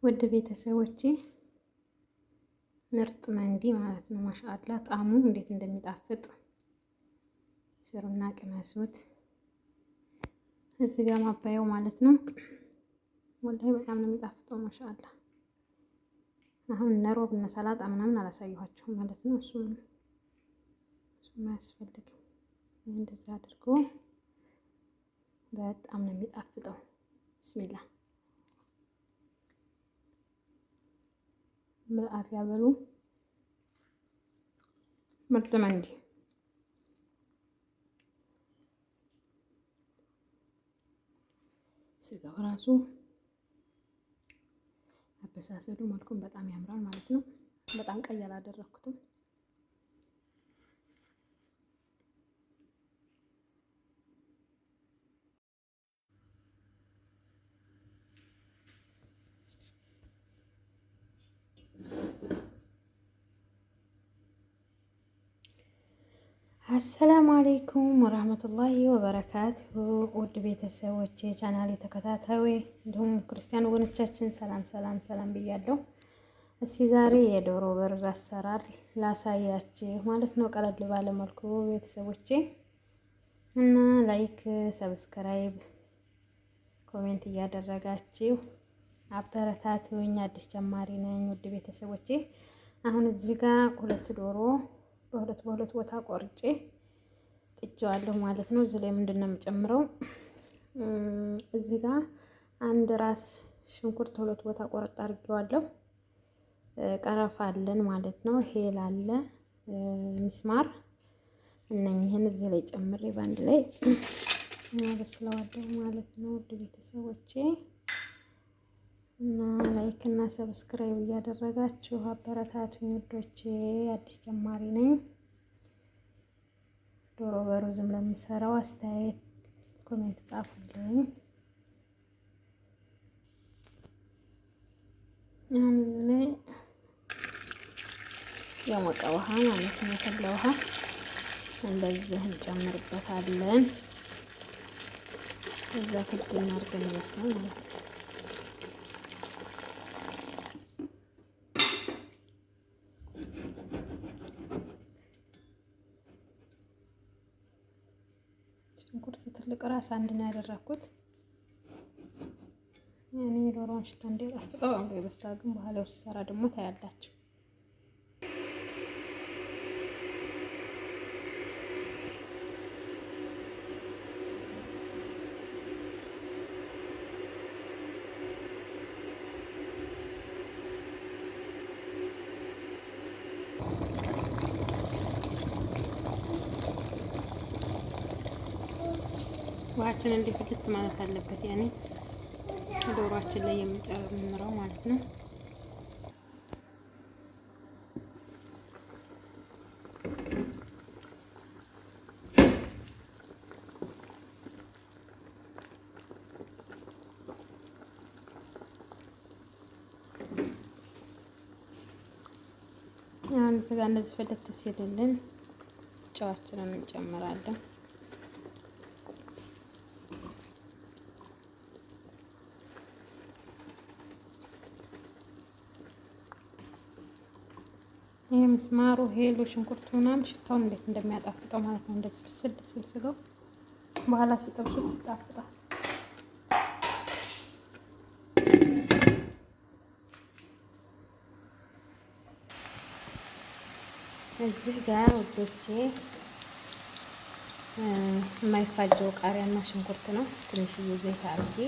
ውድ ቤተሰቦቼ ምርጥ መንዲ ማለት ነው። ማሻአላ ጣዕሙ እንዴት እንደሚጣፍጥ ስሩና ቅመሱት። እዚህ ጋር ማባየው ማለት ነው። ወላሂ በጣም ነው የሚጣፍጠው። ማሻአላ አሁን እነ ሮብ እነ ሰላጣ ምናምን አላሳየኋቸውም ማለት ነው። እሱም አያስፈልግም። እንደዛ አድርጎ በጣም ነው የሚጣፍጠው። ብስሚላ በአፍ ያበሉ ምርጥ መንዲ። ስጋው ራሱ አበሳሰሉ መልኩም በጣም ያምራል ማለት ነው። በጣም ቀይ አላደረኩትም። አሰላሙ አሌይኩም ወራህመቱላሂ ወበረካቱሁ። ውድ ቤተሰቦቼ ቻናሌ ተከታታዩ እንዲሁም ክርስቲያን ወገኖቻችን ሰላም ሰላም ሰላም ብያለሁ። እስኪ ዛሬ የዶሮ በሩዝ አሰራር ላሳያችሁ ማለት ነው፣ ቀለል ባለ መልኩ ቤተሰቦቼ እና like፣ subscribe፣ comment እያደረጋችሁ አበረታቱኝ። አዲስ ጀማሪ ነኝ ውድ ቤተሰቦቼ። አሁን እዚህ ጋር ሁለት ዶሮ በሁለት በሁለት ቦታ ቆርጬ ጥጄዋለሁ ማለት ነው። እዚህ ላይ ምንድን ነው የምጨምረው? እዚህ ጋር አንድ ራስ ሽንኩርት ሁለት ቦታ ቆርጥ አድርጌዋለሁ። ቀረፋ አለን ማለት ነው። ሄል አለ፣ ሚስማር እነኝህን እዚህ ላይ ጨምሬ በአንድ ላይ አበስለዋለሁ ማለት ነው። ውድ ቤተሰቦቼ እና like እና subscribe እያደረጋችሁ አበረታቱኝ ውዶቼ። አዲስ ጀማሪ ነኝ። ዶሮ በሩዝም ለምሰራው አስተያየት comment ጻፉልኝ። አሁን እዚህ ላይ የሞቀ ውሃ ማለት ነው፣ የፈላ ውሃ እንደዚህ እንጨምርበታለን። እዛ ክድ እናድርገን ይመስላል ማለት ነው። ሽንኩርት ትልቅ ራስ አንድ ነው ያደረኩት። እኔ የዶሮውን ሽታ እንዲጣፍጠው አብሮ ይበስላል። ግን በኋላ ውስጥ ሰራ ደግሞ ታያላችሁ። ውሃችን እንዲህ ፍልት ማለት አለበት። ያኔ ዶሯችን ላይ የምንጨምረው ማለት ነው። አሁን ስጋ እንደዚህ ፍልት ሲልልን ጨዋችንን እንጨምራለን። ይሄ ምስማሩ ሄሉ ሽንኩርቱ ምናምን ሽታውን እንዴት እንደሚያጣፍጠው ማለት ነው። እንደዚህ ብስል ብስል ስጋው በኋላ ሲጠብሱት ይጣፍጣል። እዚህ ጋር ውዶቼ የማይፋጀው ቃሪያና ሽንኩርት ነው። ትንሽዬ ዘይት አድርጌ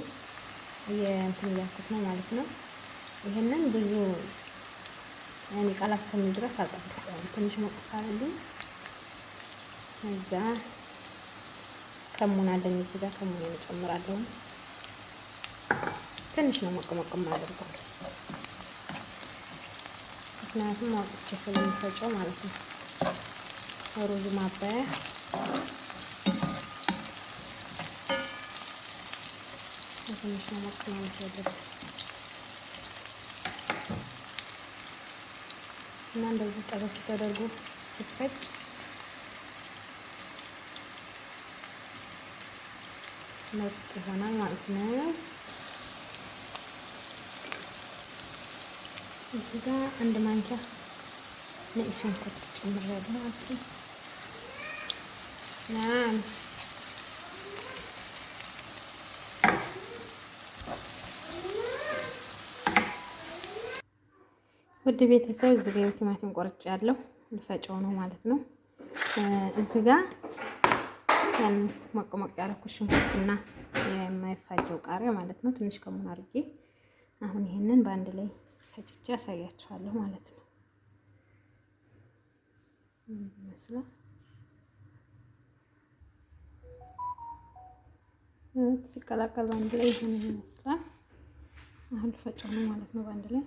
የእንትን እያልኩት ነው ማለት ነው። ይሄንን ብዙ እኔ ቃል እስከሚል ድረስ አልጠብቀውም። ትንሽ ሞቅ ካለልኝ እዛ ከሙን አለኝ እዚህ ጋር ከሙን እጨምራለሁ። ትንሽ ነው ሞቅ ሞቅ የማደርገው ምክንያቱም አውጥቼ ስለሚፈጨው ማለት ነው። ሩዝ ማባያ ትንሽ ነው ሞቅ ማለት ያለበት እና እንደዚህ ጠበስ ተደርጎ ሲፈጭ ምርጥ ይሆናል ማለት ነው። እዚህ ጋር አንድ ማንኪያ ነጭ ሽንኩርት ጨምሬያለሁ ማለት ነው። ውድ ቤተሰብ እዚህ ጋር ቲማቲም ቆርጬ ያለው ልፈጨው ነው ማለት ነው። እዚህ ጋር ያን ሞቅ ሞቅ ያደረኩት ሽንኩርትና የማይፋጀው ቃሪያ ማለት ነው። ትንሽ ከሙን አድርጌ አሁን ይሄንን በአንድ ላይ ፈጭቼ አሳያችኋለሁ ማለት ነው። ይመስላል ሲቀላቀል በአንድ ላይ ይሄን ይመስላል። አሁን ልፈጨው ነው ማለት ነው በአንድ ላይ።